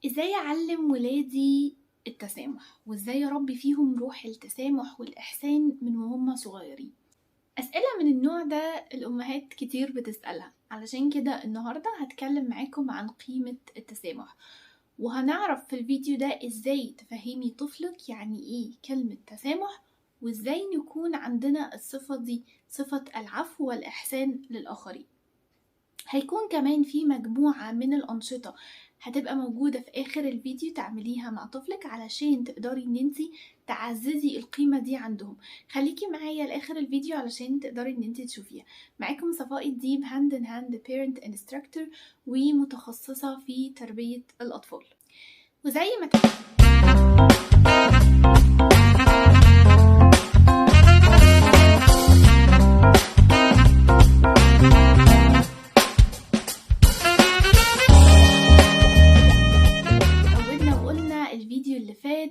إزاي أعلم ولادي التسامح؟ وإزاي أربي فيهم روح التسامح والإحسان من وهم صغيرين؟ أسئلة من النوع ده الأمهات كتير بتسألها، علشان كده النهاردة هتكلم معاكم عن قيمة التسامح، وهنعرف في الفيديو ده إزاي تفهمي طفلك يعني إيه كلمة تسامح، وإزاي نكون عندنا الصفة دي، صفة العفو والإحسان للآخرين. هيكون كمان في مجموعة من الأنشطة هتبقى موجودة في آخر الفيديو تعمليها مع طفلك علشان تقدري ان انتي تعززي القيمة دي عندهم. خليكي معايا لآخر الفيديو علشان تقدري ان انتي تشوفيها. معاكم صفاء الديب، Hand in Hand parent instructor ومتخصصة في تربية الأطفال. وزي ما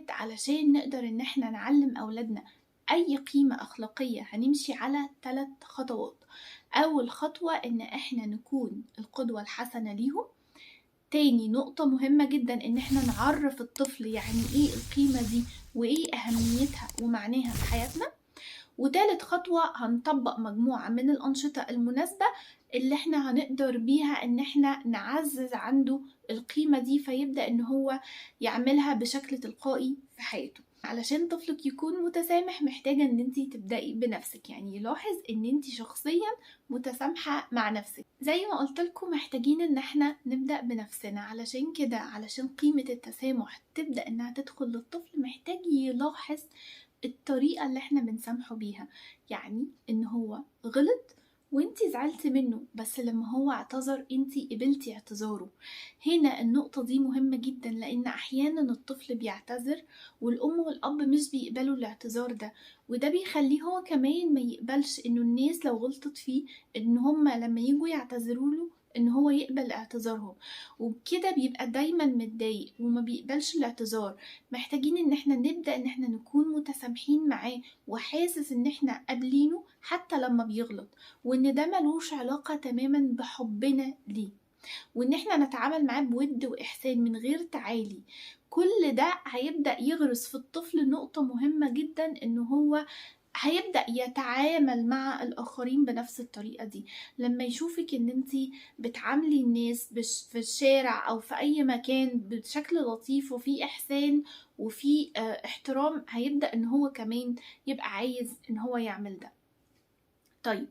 علشان نقدر ان احنا نعلم اولادنا اي قيمة اخلاقية هنمشي على 3 خطوات. اول خطوة ان احنا نكون القدوة الحسنة ليهم. تاني نقطة مهمة جدا ان احنا نعرف الطفل يعني ايه القيمة دي وايه اهميتها ومعناها في حياتنا. وتالت خطوة هنطبق مجموعة من الأنشطة المناسبة اللي احنا هنقدر بيها ان احنا نعزز عنده القيمة دي، فيبدأ ان هو يعملها بشكل تلقائي في حياته. علشان طفلك يكون متسامح محتاجة ان انتي تبدأي بنفسك، يعني يلاحظ ان انتي شخصيا متسامحة مع نفسك. زي ما قلتلكم محتاجين ان احنا نبدأ بنفسنا، علشان كده علشان قيمة التسامح تبدأ انها تدخل للطفل محتاج يلاحظ الطريقة اللي احنا بنسامحه بيها. يعني ان هو غلط وانتي زعلتي منه، بس لما هو اعتذر انتي قبلتي اعتذاره. هنا النقطة دي مهمة جدا، لان احيانا الطفل بيعتذر والام والاب مش بيقبلوا الاعتذار ده، وده بيخليه هو كمان ما يقبلش انه الناس لو غلطت فيه ان هما لما يجوا يعتذروا له ان هو يقبل اعتذارهم، وبكده بيبقى دايما متضايق وما بيقبلش الاعتذار. محتاجين ان احنا نبدأ ان احنا نكون متسامحين معاه وحاسس ان احنا قابلينه حتى لما بيغلط، وان ده ملوش علاقة تماما بحبنا ليه، وان احنا نتعامل معاه بود واحسان من غير تعالي. كل ده هيبدأ يغرس في الطفل نقطة مهمة جدا، ان هو هيبدأ يتعامل مع الآخرين بنفس الطريقة دي. لما يشوفك ان انتي بتعاملي الناس في الشارع او في اي مكان بشكل لطيف وفي احسان وفي احترام، هيبدأ ان هو كمان يبقى عايز ان هو يعمل ده. طيب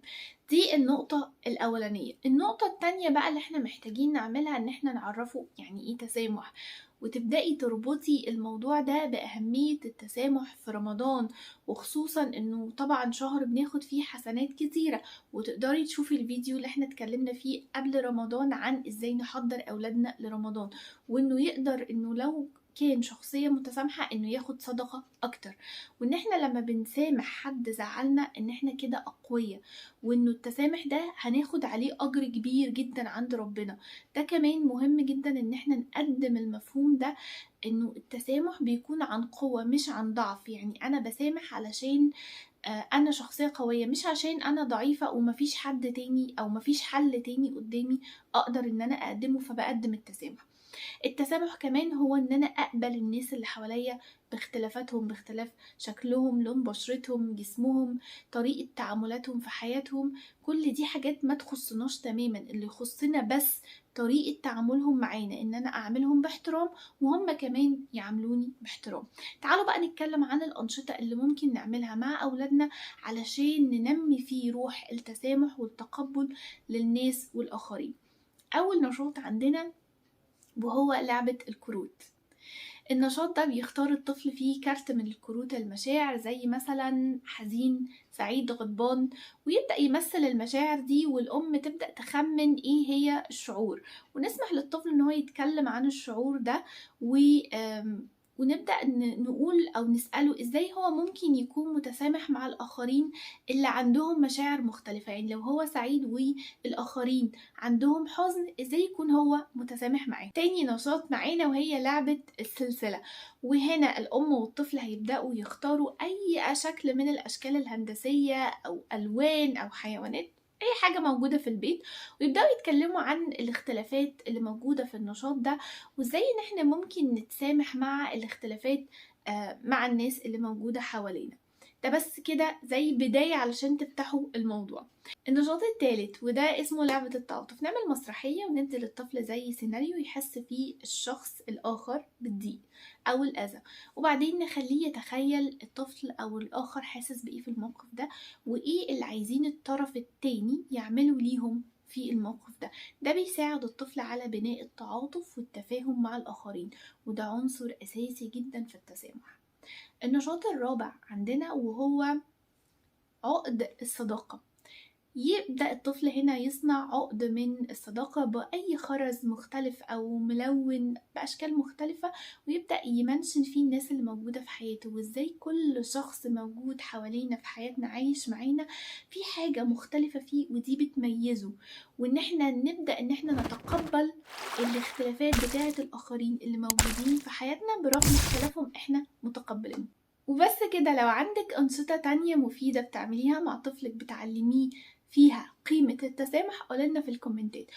دي النقطة الأولانية. النقطة التانية بقى اللي احنا محتاجين نعملها ان احنا نعرفه يعني ايه تسامح، وتبدأي تربطي الموضوع ده بأهمية التسامح في رمضان، وخصوصا انه طبعا شهر بناخد فيه حسنات كتيرة. وتقدري تشوفي الفيديو اللي احنا اتكلمنا فيه قبل رمضان عن ازاي نحضر اولادنا لرمضان، وانه يقدر انه لو كان شخصية متسامحة انه ياخد صدقة اكتر، وان احنا لما بنسامح حد زعلنا ان احنا كده اقوياء، وانه التسامح ده هناخد عليه اجر كبير جدا عند ربنا. ده كمان مهم جدا ان احنا نقدم المفهوم ده، انه التسامح بيكون عن قوة مش عن ضعف. يعني انا بسامح علشان انا شخصية قوية، مش عشان انا ضعيفة ومفيش حد تاني او مفيش حل تاني قدامي اقدر ان انا اقدمه، فبقدم التسامح. التسامح كمان هو ان انا اقبل الناس اللي حواليا باختلافاتهم، باختلاف شكلهم، لون بشرتهم، جسمهم، طريقة تعاملاتهم في حياتهم. كل دي حاجات ما تخصناش تماما، اللي يخصنا بس طريقة تعاملهم معانا، ان انا اعاملهم باحترام وهم كمان يعاملوني باحترام. تعالوا بقى نتكلم عن الأنشطة اللي ممكن نعملها مع أولادنا علشان ننمي فيه روح التسامح والتقبل للناس والآخرين. أول نشاط عندنا وهو لعبة الكروت. النشاط ده بيختار الطفل فيه كارت من الكروت المشاعر، زي مثلا حزين، سعيد، غضبان، ويبدأ يمثل المشاعر دي، والأم تبدأ تخمن ايه هي الشعور، ونسمح للطفل ان هو يتكلم عن الشعور ده، ونبدأ نقول أو نسأله إزاي هو ممكن يكون متسامح مع الآخرين اللي عندهم مشاعر مختلفة. يعني لو هو سعيد والآخرين عندهم حزن، إزاي يكون هو متسامح معاه. تاني نشاط معانا وهي لعبة السلسلة، وهنا الأم والطفل هيبدأوا يختاروا أي شكل من الأشكال الهندسية أو ألوان أو حيوانات، اي حاجة موجودة في البيت، ويبدأوا يتكلموا عن الاختلافات اللي موجودة في النشاط ده، وازاي ان احنا ممكن نتسامح مع الاختلافات مع الناس اللي موجودة حوالينا. ده بس كده زي بداية علشان تفتحوا الموضوع. النشاط الثالث وده اسمه لعبة التعاطف. نعمل مسرحية وندي للطفل زي سيناريو يحس فيه الشخص الآخر بالضيق أو الأذى، وبعدين نخليه يتخيل الطفل أو الآخر حاسس بإيه في الموقف ده، وإيه اللي عايزين الطرف التاني يعمله ليهم في الموقف ده. ده بيساعد الطفل على بناء التعاطف والتفاهم مع الآخرين، وده عنصر أساسي جدا في التسامح. النشاط الرابع عندنا وهو عقد الصداقة. يبدأ الطفل هنا يصنع عقد من الصداقة بأي خرز مختلف أو ملون بأشكال مختلفة، ويبدأ يمنشن فيه الناس اللي موجودة في حياته، وإزاي كل شخص موجود حوالينا في حياتنا عايش معانا في حاجة مختلفة فيه ودي بتميزه، وإن احنا نبدأ إن احنا نتقبل الاختلافات بتاعة الآخرين اللي موجودين في حياتنا برغم اختلافهم احنا متقبلين. وبس كده. لو عندك أنشطة تانية مفيدة بتعمليها مع طفلك بتعلميه فيها قيمة التسامح قولنا في الكومنتات.